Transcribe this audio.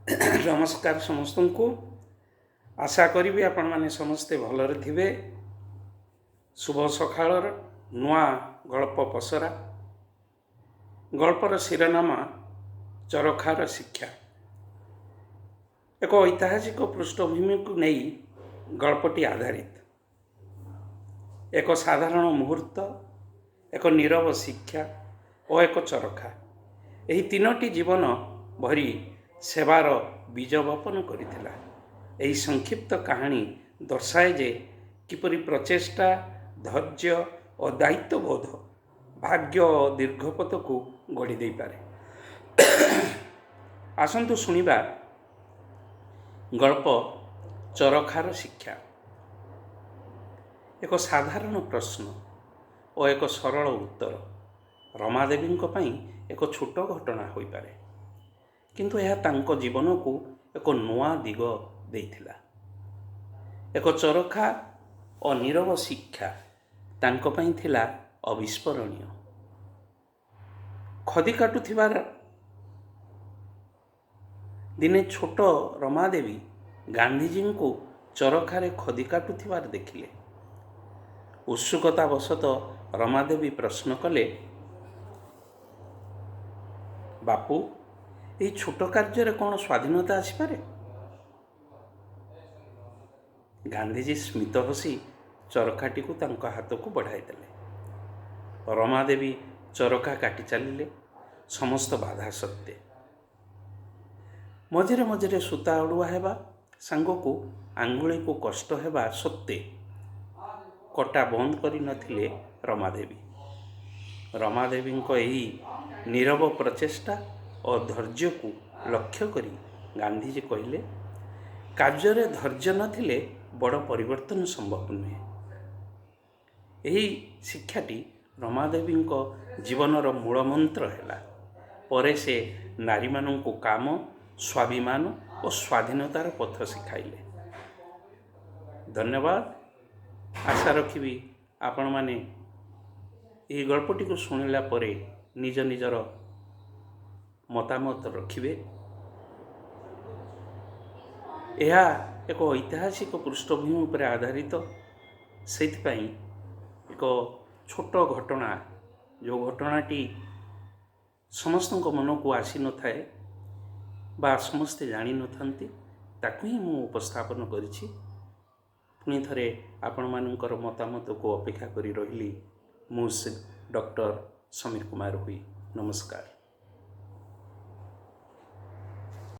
ନମସ୍କାର ସମସ୍ତଙ୍କୁ। ଆଶା କରିବି ଆପଣମାନେ ସମସ୍ତେ ଭଲରେ ଥିବେ। ଶୁଭ ସକାଳର ନୂଆ ଗଳ୍ପ ପସରା। ଗଳ୍ପର ଶିରୋନାମା ଚରଖାର ଶିକ୍ଷା। ଏକ ଐତିହାସିକ ପୃଷ୍ଠଭୂମିକୁ ନେଇ ଗଳ୍ପଟି ଆଧାରିତ। ଏକ ସାଧାରଣ ମୁହୂର୍ତ୍ତ, ଏକ ନୀରବ ଶିକ୍ଷା ଓ ଏକ ଚରଖା, ଏହି ତିନୋଟି ଜୀବନ ଭରି ସେବାର ବୀଜ ବପନ କରିଥିଲା। ଏହି ସଂକ୍ଷିପ୍ତ କାହାଣୀ ଦର୍ଶାଏ ଯେ କିପରି ପ୍ରଚେଷ୍ଟା, ଧୈର୍ଯ୍ୟ ଓ ଦାୟିତ୍ୱବୋଧ ଭାଗ୍ୟ ଓ ଦୀର୍ଘପଥକୁ ଗଢ଼ି ଦେଇପାରେ। ଆସନ୍ତୁ ଶୁଣିବା ଗଳ୍ପ ଚରଖାର ଶିକ୍ଷା। ଏକ ସାଧାରଣ ପ୍ରଶ୍ନ ଓ ଏକ ସରଳ ଉତ୍ତର ରମାଦେବୀଙ୍କ ପାଇଁ ଏକ ଛୋଟ ଘଟଣା ହୋଇପାରେ, କିନ୍ତୁ ଏହା ତାଙ୍କ ଜୀବନକୁ ଏକ ନୂଆ ଦିଗ ଦେଇଥିଲା। ଏକ ଚରଖା ଓ ନୀରବ ଶିକ୍ଷା ତାଙ୍କ ପାଇଁ ଥିଲା ଅବିସ୍ମରଣୀୟ। ଖଦି କାଟୁଥିବାର ଦିନେ ଛୋଟ ରମାଦେବୀ ଗାନ୍ଧିଜୀଙ୍କୁ ଚରଖାରେ ଖଦି କାଟୁଥିବାର ଦେଖିଲେ। ଉତ୍ସୁକତା ବଶତଃ ରମାଦେବୀ ପ୍ରଶ୍ନ କଲେ, "ବାପୁ, ଏହି ଛୋଟ କାର୍ଯ୍ୟରେ କ'ଣ ସ୍ୱାଧୀନତା ଆସିପାରେ?" ଗାନ୍ଧିଜୀ ସ୍ମିତ ହସି ଚରଖାଟିକୁ ତାଙ୍କ ହାତକୁ ବଢ଼ାଇଦେଲେ। ରମାଦେବୀ ଚରଖା କାଟି ଚାଲିଲେ, ସମସ୍ତ ବାଧା ସତ୍ତ୍ୱେ। ମଝିରେ ମଝିରେ ସୂତା ଅଡ଼ୁଆ ହେବା ସାଙ୍ଗକୁ ଆଙ୍ଗୁଳିକୁ କଷ୍ଟ ହେବା ସତ୍ତ୍ୱେ କଟା ବନ୍ଦ କରିନଥିଲେ ରମାଦେବୀ। ରମାଦେବୀଙ୍କ ଏହି ନୀରବ ପ୍ରଚେଷ୍ଟା ଓ ଧୈର୍ଯ୍ୟକୁ ଲକ୍ଷ୍ୟ କରି ଗାନ୍ଧିଜୀ କହିଲେ, "କାର୍ଯ୍ୟରେ ଧୈର୍ଯ୍ୟ ନଥିଲେ ବଡ଼ ପରିବର୍ତ୍ତନ ସମ୍ଭବ ନୁହେଁ।" ଏହି ଶିକ୍ଷାଟି ରମାଦେବୀଙ୍କ ଜୀବନର ମୂଳମନ୍ତ୍ର ହେଲା। ପରେ ସେ ନାରୀମାନଙ୍କୁ କାମ, ସ୍ୱାଭିମାନ ଓ ସ୍ୱାଧୀନତାର ପଥ ଶିଖାଇଲେ। ଧନ୍ୟବାଦ। ଆଶା ରଖିବି ଆପଣମାନେ ଏହି ଗଳ୍ପଟିକୁ ଶୁଣିଲା ପରେ ନିଜ ନିଜର ମତାମତ ରଖିବେ। ଏହା ଏକ ଐତିହାସିକ ପୃଷ୍ଠଭୂମି ଉପରେ ଆଧାରିତ। ସେଇଥିପାଇଁ ଏକ ଛୋଟ ଘଟଣା, ଯେଉଁ ଘଟଣାଟି ସମସ୍ତଙ୍କ ମନକୁ ଆସିନଥାଏ ବା ସମସ୍ତେ ଜାଣିନଥାନ୍ତି, ତାକୁ ହିଁ ମୁଁ ଉପସ୍ଥାପନ କରିଛି। ପୁଣି ଥରେ ଆପଣମାନଙ୍କର ମତାମତକୁ ଅପେକ୍ଷା କରି ରହିଲି। ମୁଁ ଡକ୍ଟର ସମୀର କୁମାର ହୋଇ। ନମସ୍କାର।